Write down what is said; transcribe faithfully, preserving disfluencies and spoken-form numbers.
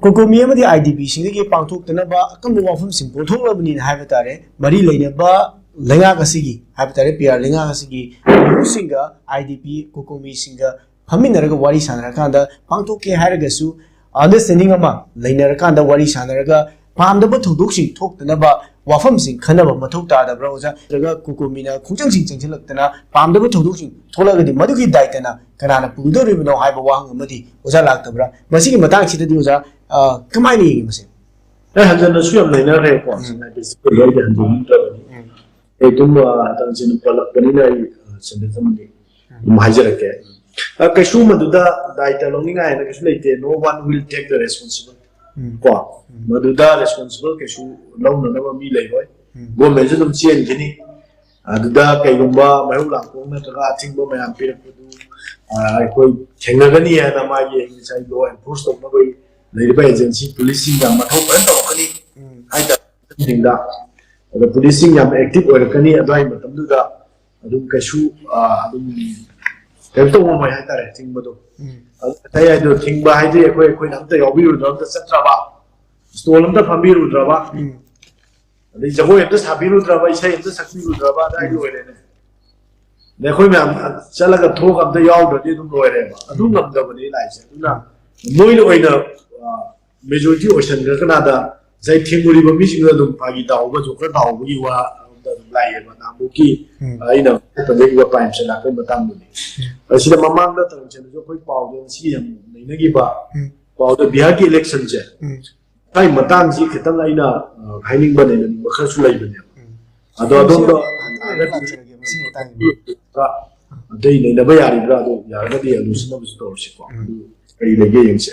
ꯀꯣꯀꯣꯃꯤ ꯑꯃꯗꯤ I D ꯄꯤꯁꯤꯡꯗꯒꯤ ꯄꯥꯡꯊꯣꯛꯇꯅꯕ ꯑꯀꯟꯕ ꯋꯥꯐꯝꯁꯤꯡ ꯄꯨꯊꯣꯛꯂꯕꯅꯤꯅ ꯍꯥꯏꯕ ꯇꯥꯔꯦ꯫ ꯃꯔꯤ ꯂꯩꯅꯕ ꯂꯩꯉꯥꯛ ꯑꯁꯤꯒꯤ ꯍꯥꯏꯕ ꯇꯥꯔꯦ, ꯄꯤ ꯑꯥꯔ ꯂꯩꯉꯥꯛ ꯑꯁꯤꯒꯤ ꯃꯤꯍꯨꯠꯁꯤꯡꯒ ꯑꯥꯏ ꯗꯤ ꯄꯤ ꯀꯣꯀꯣꯃꯤꯁꯤꯡꯒ ꯐꯝꯃꯤꯟꯅꯔꯒ ꯋꯥꯔꯤ ꯁꯥꯟꯅꯔꯀꯥꯟꯗ ꯄꯥꯡꯊꯣꯛꯀꯦ ꯍꯥꯏꯔꯒꯁꯨ ꯑꯟꯗꯔꯁ꯭ꯇꯦꯟꯗꯤꯡ ꯑꯃ ꯂꯩꯅꯔꯀꯥꯟꯗ ꯋꯥꯔꯤ ꯁꯥꯟꯅꯔꯒ ꯄꯥꯝꯗꯕ ꯊꯧꯗꯣꯛꯁꯤꯡ ꯊꯣꯛꯇꯅꯕ ꯋꯥꯐꯝꯁꯤꯡ ꯈꯟꯅꯕ ꯃꯊꯧ ꯇꯥꯗꯕ꯭ꯔꯥ ꯑꯣꯖꯥ? ꯅꯠꯇ꯭ꯔꯒ ꯀꯣꯀꯣꯃꯤꯅ ꯈꯣꯡꯖꯪꯁꯤꯡ ꯆꯪꯁꯤꯜꯂꯛꯇꯅ ꯄꯥꯝꯗꯕ ꯊꯧꯗꯣꯛꯁꯤꯡ ꯊꯣꯛꯂꯒꯗꯤ ꯃꯗꯨꯒꯤ ꯗꯥꯏꯇꯅ ꯀꯅꯥꯅ ꯄꯨꯒꯗꯧꯔꯤꯕꯅꯣ ꯍꯥꯏꯕ ꯋꯥꯍꯪ ꯑꯃꯗꯤ ꯑꯣꯖꯥ ꯂꯥꯛꯇꯕ꯭ꯔꯥ? ꯃꯁꯤꯒꯤ ꯃꯇꯥꯡꯁꯤꯗꯗꯤ ꯑꯣꯖꯥ, ꯑ, ꯀꯃꯥꯏꯅ ꯌꯦꯡꯉꯤ ꯃꯁꯦ? ꯑꯩ ꯍꯟꯖꯟꯅꯁꯨ ꯌꯥꯝ ꯅꯩꯅꯈ꯭ꯔꯦꯀꯣ꯫ ꯎꯝ꯫ ꯁꯤꯅ basically ꯑꯩꯗꯤ ꯍꯟꯖꯤꯟꯅꯤꯡꯗ꯭ꯔꯕꯅꯤ꯫ ꯎꯝ꯫ ꯑꯩ ꯑꯗꯨꯝ, ꯑ, ꯍꯟꯖꯤꯟꯅ ꯄꯜꯂꯛꯄꯅꯤꯅ ꯑꯩ, ꯑ, sentence ꯑꯃꯅꯤ ꯎꯝ꯫ ꯑꯗꯨꯝ ꯍꯥꯏꯖꯔꯛꯀꯦ꯫ ꯑ, ꯀꯩꯁꯨ ꯃꯗꯨꯗ ꯗꯥꯏꯇ ꯂꯧꯅꯤꯡꯉꯥꯏ ꯍꯥꯏꯅ ꯀꯩꯁꯨ ꯂꯩꯇꯦ꯫ No one will take the responsible꯫ ꯎꯝ꯫ ꯀꯣ? ꯎꯝ꯫ ꯃꯗꯨꯗ responsible ꯀꯩꯁꯨ ꯂꯧꯅꯅꯕ ꯃꯤ ꯂꯩꯔꯣꯏ꯫ ꯎꯝ꯫ Governmentꯁꯨ ꯑꯗꯨꯝ ꯆꯦꯟꯈꯤꯅꯤ꯫ ꯑꯗꯨꯗ ꯀꯩꯒꯨꯝꯕ ꯃꯩꯍꯧ ꯂꯥꯡꯄꯣꯛ ꯅꯠꯇ꯭ꯔꯒ ꯑꯊꯤꯡꯕ ꯃꯌꯥꯝ ꯄꯤꯔꯛꯄꯗꯨ, ꯑ, ꯑꯩꯈꯣꯏ ꯊꯦꯡꯅꯒꯅꯤ ꯍꯥꯏꯅ ꯃꯥꯒꯤ ꯉꯁꯥꯏ law enforce ꯇꯧꯅꯕꯒꯤ ꯂꯩꯔꯤꯕ agency policeꯁꯤꯡꯅ ꯃꯊꯧ ꯐꯖꯅ ꯇꯧꯔꯛꯀꯅꯤ ꯎꯝ꯫ ꯍꯥꯏꯇꯥꯔꯦ꯫ ꯑꯗ policeꯁꯤꯡ ꯌꯥꯝ active ꯑꯣꯏꯔꯛꯀꯅꯤ ꯑꯗꯨꯋꯥꯏ ꯃꯇꯝꯗꯨꯗ꯫ ꯑꯗꯨꯝ ꯀꯩꯁꯨ, ꯑ, ꯑꯗꯨꯝ ꯀꯩꯅꯣ ꯇꯧꯕ ꯉꯝꯃꯣꯏ ꯍꯥꯏꯇꯥꯔꯦ, ꯊꯤꯡꯕꯗꯣ꯫ ꯎꯝ꯫ ꯑꯗꯨ ꯉꯁꯥꯏ ꯍꯥꯏꯗꯣ ꯊꯤꯡꯕ ꯍꯥꯏꯗꯤ ꯑꯩꯈꯣꯏ, ꯑꯩꯈꯣꯏꯅ ꯑꯝꯇ ꯌꯥꯎꯕꯤꯔꯨꯗ꯭ꯔꯕ, ꯑꯝꯇ ꯆꯠꯇ꯭ꯔꯕ, stall ꯑꯝꯇ ꯐꯝꯕꯤꯔꯨꯗ꯭ꯔꯕ, ꯎꯝ꯫ ꯑꯗꯩ ꯖꯒꯣꯏ ꯑꯝꯇ ꯁꯥꯕꯤꯔꯨꯗ꯭ꯔꯕ, ꯏꯁꯩ ꯑꯝꯇ ꯁꯛꯄꯤꯔꯨꯗ꯭ꯔꯕ ꯑꯗꯨꯋꯥꯏꯗꯤ ꯎꯝ꯫ ꯑꯣꯏꯔꯦꯅꯦ꯫ ꯑꯗꯩ ꯑꯩꯈꯣꯏ ꯃꯌꯥꯝ ꯆꯠꯂꯒ ꯊꯣꯛꯑꯒ ꯑꯝꯇ ꯌꯥꯎꯗ꯭ꯔꯗꯤ ꯑꯗꯨꯝ ꯂꯣꯏꯔꯦꯕ꯫ ꯑꯗꯨ ꯎꯝ꯫ ꯉꯝꯗꯕꯅꯤ ꯂꯥꯛꯏꯁꯦ꯫ ꯑꯗꯨꯅ ꯎꯝ꯫ ꯃꯣꯏꯅ ꯑꯣꯏꯅ, ꯑ, majority ꯑꯣꯏꯁꯟꯈ꯭ꯔ ꯀꯅꯥꯗ ꯉꯁꯥꯏ ꯊꯦꯡꯅꯔꯤꯕ ꯃꯤꯁꯤꯡꯗꯨ ꯑꯗꯨꯝ ꯐꯥꯒꯤ ꯇꯥꯍꯧꯕ, ꯖꯣꯀꯔ ꯇꯥꯍꯧꯕꯒꯤ ꯋꯥ ꯑꯗꯨꯝ ꯂꯥꯛꯑꯦꯕ꯫ ꯅꯍꯥꯟꯃꯨꯛꯀꯤ ꯎꯝ꯫ ꯑꯩꯅ ꯄꯟꯖꯈꯤꯕ ꯄꯥꯏꯝꯁꯦ ꯂꯥꯛꯄꯩ ꯃꯇꯥꯡꯗꯨꯅꯤ꯫ ꯎꯝ꯫ ꯑꯁꯤꯗ ꯃꯃꯥꯡꯗ ꯇꯔꯝꯁꯦꯟꯗꯁꯨ ꯑꯩꯈꯣꯏ ꯄꯥꯎꯗ ꯉꯁꯤ ꯌꯥꯝ ꯅꯩꯅꯈꯤꯕ ꯎꯝ꯫ ꯄꯥꯎꯗ ꯕꯤꯍꯥꯔꯒꯤ electionꯁꯦ ꯎꯝ꯫ ꯃꯇꯥꯡꯁꯤ ꯈꯤꯇꯪ ꯑꯩꯅ, ꯑ, ꯍꯥꯏꯅꯤꯡꯕ ꯂꯩꯅꯅꯤꯡꯕ ꯈꯔꯁꯨ ꯂꯩꯕꯅꯦꯕ꯫ ꯎꯝ꯫ ꯑꯗꯣ ꯁꯤꯒꯤ ꯑꯗꯣꯝꯗ ꯃꯇꯥꯡꯗ ꯂꯥꯛꯆꯔꯒꯦ, ꯃꯁꯤꯒꯤ ꯃꯇꯥꯡꯗ꯫ ꯑꯇꯩ ꯅꯩꯅꯕ ꯌꯥꯔꯤꯕ꯭ꯔꯥ? ꯑꯗꯣ ꯌꯥꯔꯒꯗꯤ ꯑꯂꯨꯁꯤꯟꯅꯕꯁꯨ ꯇꯧꯔꯁꯤꯀꯣ꯫ ꯎꯝ꯫ ꯑꯗꯨ ꯀꯔꯤ ꯂꯩꯒꯦ ꯌꯦꯡꯁꯦ꯫